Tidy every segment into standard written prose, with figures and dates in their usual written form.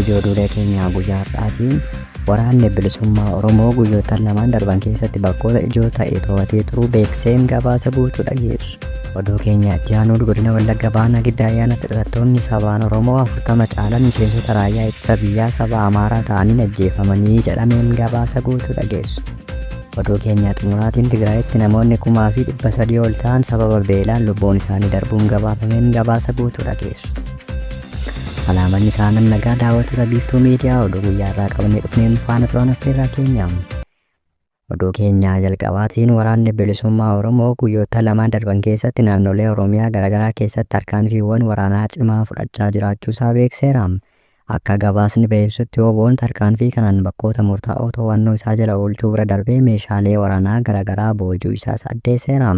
Ijoo oduulee keenyaa guyyaa har'aatiin waraanni bilisummaa Oromoo guyyoottan lamaan darban keessatti bakkoota ijoo ta'e to'atee turuu beeksiseen gabaasa guutuu dhageessu. Oduu keenya itti aanuun godina Wallagga Baanaa Giddaa Ayyaanatti dhalattoonni sabaan Oromoo 40 caalan miseensota raayyaa ittisa biyyaa saba Amaaraa ta'aniin ajjeefamanii jedhameen gabaasa guutuu dhageessu. Oduu keenya xumuraatiin Tigraayitti namoonni 3,300 ol ta'an sababa beelaan lubbuun isaanii darbuun gabaafameen gabaasa guutuu dhageessu. Alaamanni isaanan nagaa daawwattoota Biiftuu Miidiyaa oduu guyyaa irraa qabannee dhufneen faana turan affeerraa keenya. Oduu keenya jalqabaatiin Waraanni Bilisummaa Oromoo guyyoottan lamaan darban keessatti naannolee Oromiyaa garaagaraa keessatti tarkaanfiiwwan waraanaa cimaa fudhachaa jiraachuusaa beekseera. Akka gabaasni bahe ibsutti WBOn tarkaanfii kanaan bakkoota murtaa'oo to'annoo isaa jala oolchuu bira darbee meeshaalee waraanaa garaagaraa boojuu isaas addeesseera.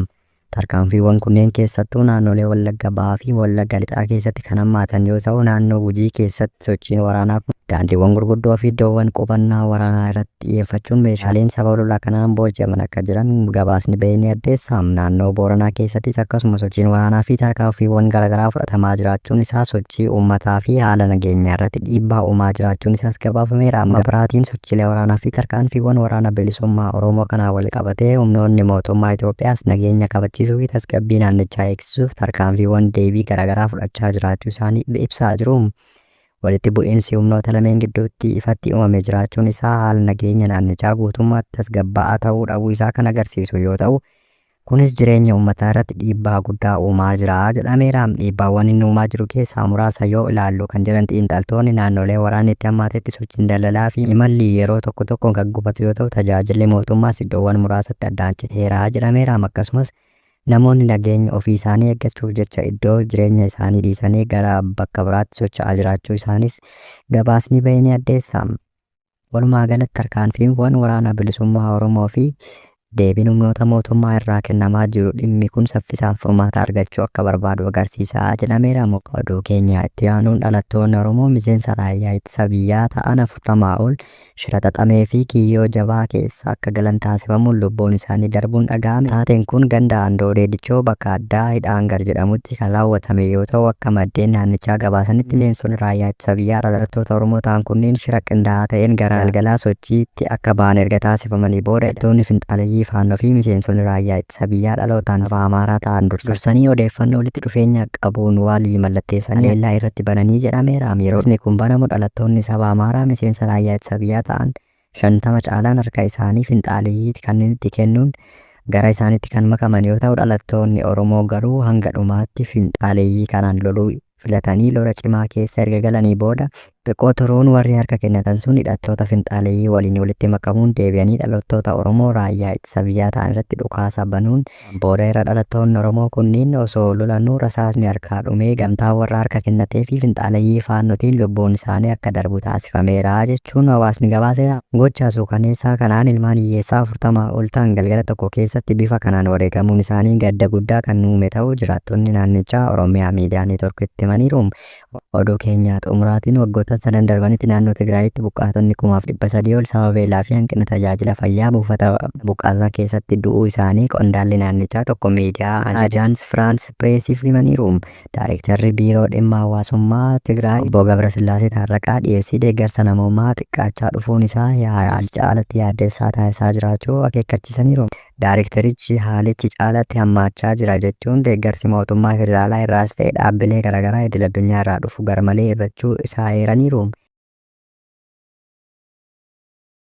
Tarkaanfiiwwan kunneen keessattuu naannolee Wallagga Bahaa fi Wallagga Lixaa keessatti kan hammaatan yoo ta'u, naannoo Gujii keessatti sochiin waraanaa kun daandiiwwan gurguddoo fi iddoowwan qubannaa waraanaa irratti xiyyeeffachuun meeshaaleen sababa lola kanaan booji'aman akka jiran gabaasni bahe ni addeessa. Naannoo Booranaa keessattis akkasuma sochiin waraanaa fi tarkaanfiiwwan garaagaraa fudhatamaa jiraachuun isaa sochii uummataa fi haala nageenyaa irratti dhiibbaa uumaa jiraachuun isaas gabaafameera. Gama biraatiin Sochiilee waraanaa fi tarkaanfiiwwan Waraana Bilisummaa Oromoo kanaan walqabatee humnoonni mootummaa Itoophiyaas nageenya kabachiisuu fi tasgabbii naannichaa eegsisuuf tarkaanfiiwwan deebii garaagaraa fudhachaa jiraachuu isaanii ibsaa jiru. Walitti bu'iinsi humnoota lameen gidduutti ifatti uumame jiraachuun isaa haala nageenya naannichaa guutummaatti tasgabbaa'aa ta'uu dhabuu isaa kan agarsiisu yoo ta'u, Kunis jireenya uummataa irratti dhiibbaa guddaa uumaa jira jedhameera. Dhiibbaawwan inni uumaa jiru keessaa muraasa yoo ilaallu kan jedhan xiinxaltoonni, naannolee waraanni itti hammaatetti sochiin daldalaa fi imalli yeroo tokko tokko kan gufatu yoo ta'u, tajaajilli mootummaas iddoowwan muraasatti addaan citeera jedhameera. Akkasumas namoonni nageenya ofiisaanii eeggachuuf jecha iddoo jireenya isaanii dhiisanii gara bakka biraatti socho'aa jiraachuu isaaniis gabaasni bahe ni addeessa. Walumaa galatti tarkaanfiiwwan Waraana Bilisummaa Oromoo fi deebiin humnoota mootummaa irraa kennamaa jiru dhimmi kun saffisaan furmaata argachuu akka barbaadu agarsiisa jedhameera. Oduu keenya itti aanuun dhalattoonni Oromoo miseensa raayyaa ittisa biyyaa ta'an 40 ol shira xaxamee fi kiyyoo jabaa keessa akka galan taasifamuun lubbuun isaanii darbuun dhaga'ame. Taateen kun ganda Andoodee Dichoo bakka addaa Hidhaangar jedhamutti kan raawwatame yoo ta'u akka maddeen naannichaa gabaasanitti miseensonni raayyaa ittisa biyyaa dhalattoota Oromoo ta'an kunneen shira qindaa'aa ta'een gara galgalaa sochiitti akka ba'an erga taasifamanii booda hidhattoonni finxaaleyyii Faannoo fi miseensonni raayyaa ittisa biyyaa dhalootaan saba Amaaraa ta'an dursanii odeeffannoo walitti dhufeenya qabuun waalii mallatteessanii haleellaa irratti bananii jedhameera. Yeroo kun banamu dhalattoonni saba Amaaraa miseensa raayyaa ittisa biyyaa ta'an 50 caalaan harka isaanii finxaaleyyii kanneenitti kennuun gara isaaniitti kan makaman yoo ta'u, dhalattoonni Oromoo garuu hanga dhumaatti finxaaleyyii kanaan loluu filatanii lola cimaa keessa erga galanii booda xiqqoo turuun warri harka kennatan sun hidhattoota finxaaleyyii waliin walitti makamuun deebi'anii dhalattoota Oromoo raayyaa ittisa biyyaa ta'an irratti dhukaasa banuun Booda irra dhalattoonni Oromoo kunniin osoo lolanuu rasaasni harkaa dhumee gamtaa warra harka kennatee fi finxaaleyyii Faannotiin lubbuun isaanii akka darbu taasifameera jechuun hawaasni gabaaseera. Gocha suukaneessaa kanaan ilmaan hiyyeessaa 40 ol ta'an galgala tokko keessatti bifa kanaan wareegamuun isaanii gadda guddaa kan uume ta'uu jiraattonni naannichaa Oromiyaa Miidiyaa Neetworkitti himaniiru. Oduu keenya xumuraatiin waggoottan sadan darbanitti naannoo Tigraayitti buqqaatonni 3,300 ol sababa beelaa fi hanqina tajaajila fayyaa buufata buqqaatotaa keessatti du'uu isaanii qondaalli naannichaa tokko miidiyaa Ajaans Firaans Pireesiif himaniiru. Daarektarri Biiroo Dhimma Hawaasummaa Tigraay Obbo Gabrasillaasee Taarraqaa dhiyeessii deeggarsa namoomaa xiqqaachaa dhufuun isaa haalicha caalatti yaaddessaa taasisaa jiraachuu akeekkachiisaniiru. Daarektarichi haalichi caalatti hammaachaa jira jechuun deeggarsi mootummaa federaalaa irraas ta'e dhaabbilee garaagaraa idil addunyaa irraa dhufu garmalee hir'achuu isaa eeraniiru.